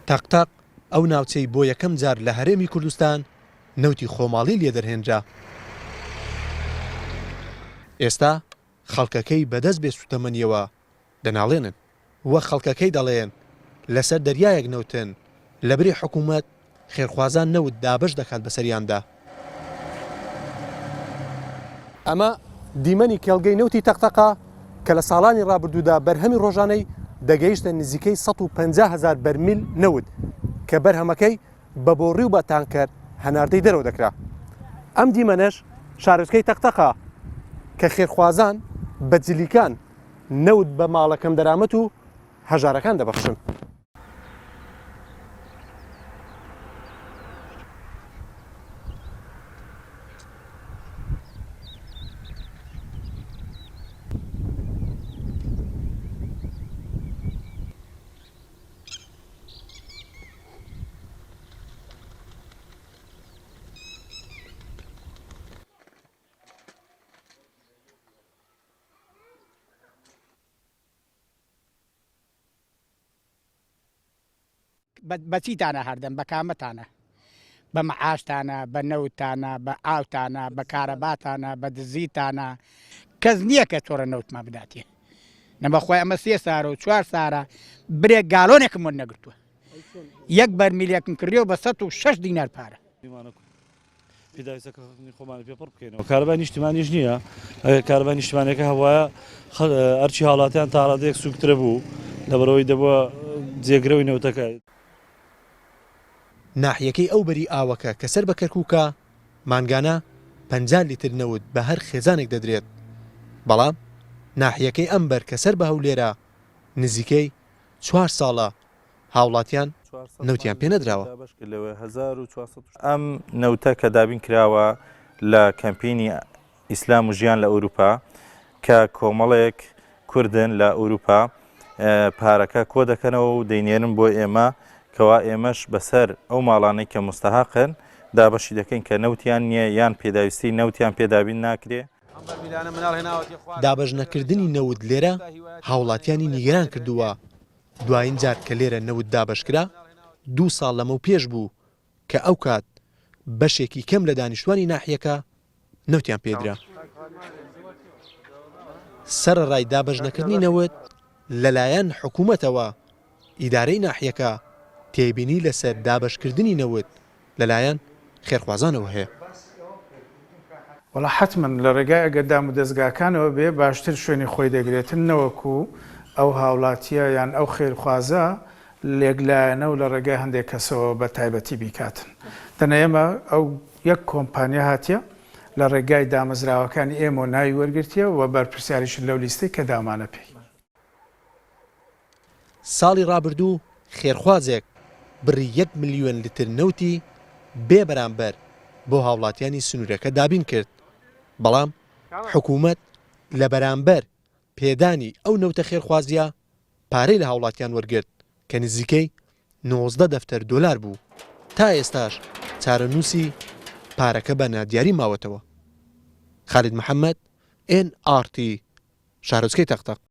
تەقتەق ئەو ناوچەی بۆ یەکەم جار لە هەرێمی کوردستان نەوتی خۆماڵی لێ دەرهێنرا. ئێستا خەڵکەکەی بەدەست بێ سوتەمەنیەوە دەناڵێنن و خەڵکەکەی دەڵێن لەسەر دەریایەک نەوتن لەبری حکومەت خێرخوازان نەوت دابەش دەکات بەسەریاندا. ئەمە دیمەنی کێڵگەی نەوتی تەقتەقە کە لە ساڵانی ڕابردوودا بەرهەمی ڕۆژانەی دەگەیشتە نزیکەی 150 هەزار بەرمیل نەوت کە بەرهەمەکەی بە بۆڕی و بە تانکەر هەناردەی دەرەوە دەکرا. ئەم دیمەنەش شارۆچکەی تەقتەقە کە خێرخوازان بە جلیکان نەوت بە ماڵە کەمدەرامەت و هەژارەکان دەبەخشن. بە چیتانە هەردەم بە کامەتانە بە مەعاشتانە بە نەوتانە بە ئاوتانە بە کارەباتانە بە دزیتانە کەس نییە کە تۆڕە نەوتمان بداتێ نە بەخوای ئەمە سێ سارە و چوار سارە برێک گالۆنێکم وەرنەگرتووە یەک بەرمیلێکم کڕیەوە بە 106 دینار پارە. پێداویستەکانی خۆمانی پێ پڕ بکەینەوە کارەبای نیشتیمانیش نییە ئەگەر کارەبای نیشتیمانەکە هەبوایە ئەرچی هاوڵاتیان تا ڕادەیەک سووکترە بوو لەبەرەوەی دەبووە جێگرەوەی نەوتەکە. ناحیەکەی ئەو بەری ئاوەکە کە سەر بە کەرکوکە، مانگانە 50 لیتر نەوت بە هەر خێزانێک دەدرێت، بەڵام ناحیەکەی ئەم بەر کە سەر بە هەولێرە نزیکەی چوار ساڵە هاوڵاتیان نەوتیان پێنەدراوە. ئەم نەوتە کە دابین کراوە لە کەمپینی ئیسلام و ژیان لە ئەوروپا کە کۆمەڵێک کوردن لە ئەوروپا پارەکە کۆ دەکەنەوە و دەینێرن بۆ ئێمە کەوا ئێمەش بەسەر ئەو ماڵانەی کە مستەهەقن دابەشی دەکەین کە نەوتیان نییە یان پێداویستی نەوتیان پێ دابین ناکرێ. دابەشنەکردنی نەوت لێرە هاوڵاتیانی نیگەران کردووە، دوایین جار کە لێرە نەوت دابەشکرا دوو ساڵ لەمەوپێش بوو کە ئەوکات بەشێکی کەم لە دانیشتوانی ناحیەکە نەوتیان پێدرا. سەرەڕای دابەشنەکردنی نەوت لەلایەن حکومەتەوە، ئیدارەی ناحیەکە تێبینی لەسەر دابەشکردنی نەوت لەلایەن خێرخوازانەوە هەیە. وەڵا حەتمەن لە ڕێگای ئەگەر دامودەزگاکانەوە بێ باشتر شوێنی خۆی دەگرێتن نەوەکو ئەو هاوڵاتیە یان ئەو خێرخوازە لێک لایەنە و لە ڕێگای هەندێک کەسەوە بە تایبەتی بیکاتن دەنا ئێمە ئەو یەک کۆمپانیا هاتیە لە ڕێگای دامەزراوەکانی ئێمەوە ناوی وەرگرتیە و بەرپرسیاریشن لەو لیستەی کە داومانە پێی. ساڵی ڕابردوو خێرخوازێک بڕی یەک ملیۆن لتر نەوتی بێ بەرامبەر بۆ هاوڵاتیانی سنوورەکە دابین کرد، بەڵام حکومەت لە بەرامبەر پێدانی ئەو نەوتە خێرخوازییە پارەی لە هاوڵاتیان وەرگرت کە نزیکەی 19 دەفتەر دۆلار بوو، تا ئێستاش چارەنووسی پارەکە بە نادیاری ماوەتەوە. خالید محەمەد، ئێن ئاڕ تی، شارۆچکەی تەقتەق.